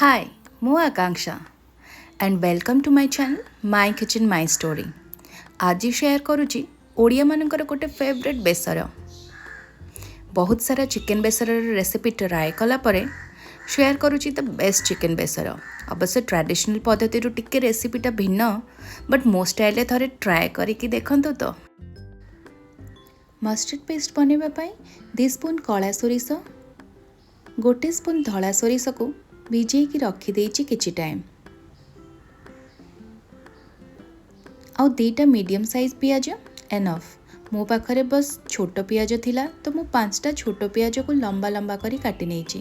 ହାଏ, ମୁଁ ଆକାଂକ୍ଷା and welcome to my channel, My Kitchen My Story। ଆଜି ସେୟାର କରୁଛି ଓଡ଼ିଆମାନଙ୍କର ଗୋଟେ ଫେଭରେଟ୍ ବେସର। ବହୁତ ସାରା ଚିକେନ୍ ବେସରର ରେସିପି ଟ୍ରାଏ କଲା ପରେ ସେୟାର କରୁଛି the best chicken ବେସର। ଅବଶ୍ୟ ଟ୍ରାଡ଼ିସନାଲ୍ ପଦ୍ଧତିରୁ ଟିକେ ରେସିପିଟା ଭିନ୍ନ, ବଟ୍ ମୋ ଷ୍ଟାଇଲରେ ଥରେ ଟ୍ରାଏ କରିକି ଦେଖନ୍ତୁ ତ। ମଷ୍ଟର୍ଡ଼ ପେଷ୍ଟ ବନେଇବା ପାଇଁ 2 ସ୍ପୁନ୍ କଳା ସୋରିଷ, 1 ସ୍ପୁନ୍ ଧଳା ସୋରିଷକୁ ଭିଜେଇକି ରଖିଦେଇଛି କିଛି ଟାଇମ୍। ଆଉ 2ଟା ମିଡ଼ିୟମ୍ ସାଇଜ୍ ପିଆଜ ଏନଫ୍। ମୋ ପାଖରେ ବସ୍ ଛୋଟ ପିଆଜ ଥିଲା, ତ ମୁଁ 5ଟା ଛୋଟ ପିଆଜକୁ ଲମ୍ବା ଲମ୍ବା କରି କାଟି ନେଇଛି।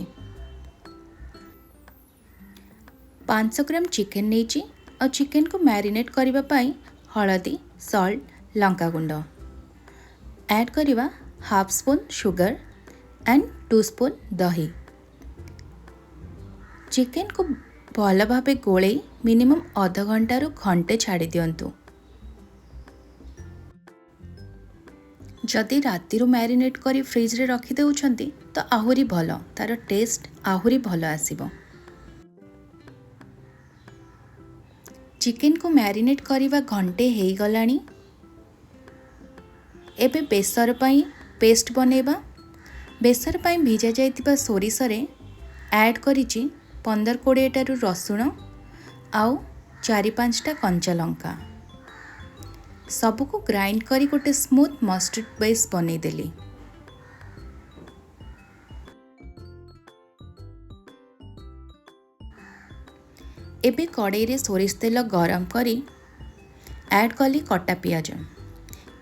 500 ଗ୍ରାମ ଚିକେନ୍ ନେଇଛି ଆଉ ଚିକେନ୍କୁ ମ୍ୟାରିନେଟ୍ କରିବା ପାଇଁ ହଳଦୀ, ସଲ୍ଟ, ଲଙ୍କାଗୁଣ୍ଡ ଆଡ଼୍ କରିବା, half spoon sugar and 2 spoon ଦହି। ଚିକେନ୍କୁ ଭଲ ଭାବେ ଗୋଳେଇ ମିନିମମ୍ ଅଧ ଘଣ୍ଟାରୁ ଘଣ୍ଟେ ଛାଡ଼ି ଦିଅନ୍ତୁ। ଯଦି ରାତିରୁ ମ୍ୟାରିନେଟ୍ କରି ଫ୍ରିଜ୍ରେ ରଖିଦେଉଛନ୍ତି ତ ଆହୁରି ଭଲ, ତା'ର ଟେଷ୍ଟ ଆହୁରି ଭଲ ଆସିବ। ଚିକେନ୍କୁ ମ୍ୟାରିନେଟ୍ କରିବା ଘଣ୍ଟେ ହେଇଗଲାଣି। ଏବେ ବେସର ପାଇଁ ପେଷ୍ଟ ବନେଇବା। ବେସର ପାଇଁ ଭିଜା ଯାଇଥିବା ସୋରିଷରେ ଆଡ଼୍ କରିଛି 15-20ଟାରୁ ରସୁଣ ଆଉ 4-5ଟା କଞ୍ଚା ଲଙ୍କା। ସବୁକୁ ଗ୍ରାଇଣ୍ଡ କରି ଗୋଟେ ସ୍ମୁଥ୍ ମଷ୍ଟର୍ଡ଼ ବେସ୍ ବନେଇଦେଲି। ଏବେ କଡ଼େଇରେ ସୋରିଷ ତେଲ ଗରମ କରି ଆଡ଼୍ କଲି କଟା ପିଆଜ।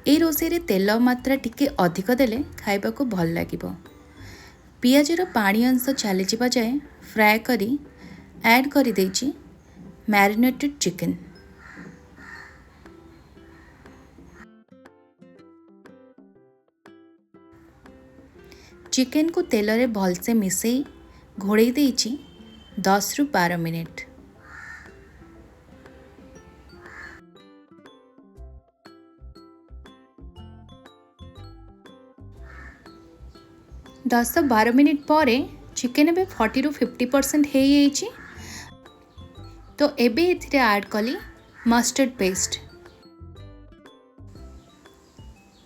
ଏଇ ରୋଷେଇରେ ତେଲ ମାତ୍ରା ଟିକେ ଅଧିକ ଦେଲେ ଖାଇବାକୁ ଭଲ ଲାଗିବ। ପିଆଜର ପାଣି ଅଂଶ ଚାଲିଯିବା ଯାଏ ଫ୍ରାଏ କରି ଆଡ଼୍ କରିଦେଇଛି ମ୍ୟାରିନେଟେଡ଼ ଚିକେନ୍। ଚିକେନ୍କୁ ତେଲରେ ଭଲସେ ମିଶାଇ ଘୋଡ଼େଇ ଦେଇଛି 10ରୁ 12 ମିନିଟ୍। 10-12 ମିନିଟ୍ ପରେ ଚିକେନ୍ ଏବେ 40ରୁ 50% ହେଇଯାଇଛି। ତ ଏବେ ଏଥିରେ ଆଡ଼୍ କଲି ମଷ୍ଟର୍ଡ଼ ପେଷ୍ଟ।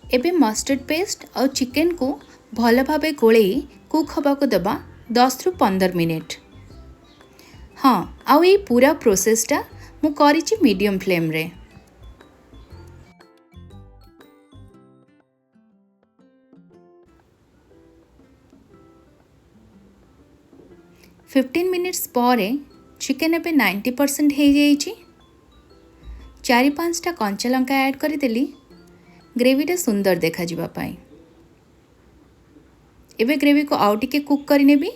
ଏବେ ମଷ୍ଟର୍ଡ଼ ପେଷ୍ଟ ଆଉ ଚିକେନ୍କୁ ଭଲ ଭାବେ ଗୋଳେଇ କୁକ୍ ହେବାକୁ ଦେବା 10ରୁ 15 ମିନିଟ୍। ହଁ, ଆଉ ଏଇ ପୁରା ପ୍ରୋସେସ୍ଟା ମୁଁ କରିଛି ମିଡ଼ିୟମ୍ ଫ୍ଲେମ୍ରେ। 15 ମିନିଟ୍ସ ପରେ ଚିକେନ୍ ଏବେ 90% ହେଇଯାଇଛି। 4-5ଟା କଞ୍ଚା ଲଙ୍କା ଆଡ଼୍ କରିଦେଲି ଗ୍ରେଭିଟା ସୁନ୍ଦର ଦେଖାଯିବା ପାଇଁ। ଏବେ ଗ୍ରେଭିକୁ ଆଉ ଟିକେ କୁକ୍ କରିନେବି।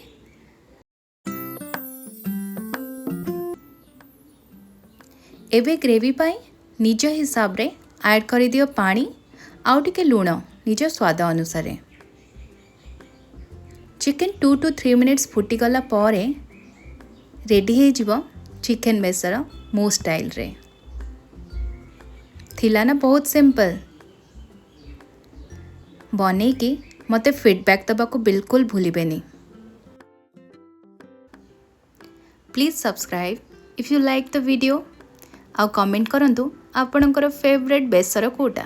ଏବେ ଗ୍ରେଭି ପାଇଁ ନିଜ ହିସାବରେ ଆଡ଼୍ କରିଦିଅ ପାଣି ଆଉ ଟିକେ ଲୁଣ ନିଜ ସ୍ୱାଦ ଅନୁସାରେ। ଚିକେନ୍ 2 ଟୁ 3 ମିନିଟ୍ସ ଫୁଟିଗଲା ପରେ ରେଡ଼ି ହେଇଯିବ ଚିକେନ୍ ବେସର ମୋ ଷ୍ଟାଇଲରେ। ଥିଲା ନା ବହୁତ ସିମ୍ପଲ୍? ବନେଇକି ମୋତେ ଫିଡ଼ବ୍ୟାକ୍ ଦେବାକୁ ବିଲକୁଲ ଭୁଲିବେନି। Please subscribe if you like the video ଆଉ କମେଣ୍ଟ କରନ୍ତୁ ଆପଣଙ୍କର ଫେଭରେଟ୍ ବେସର କେଉଁଟା।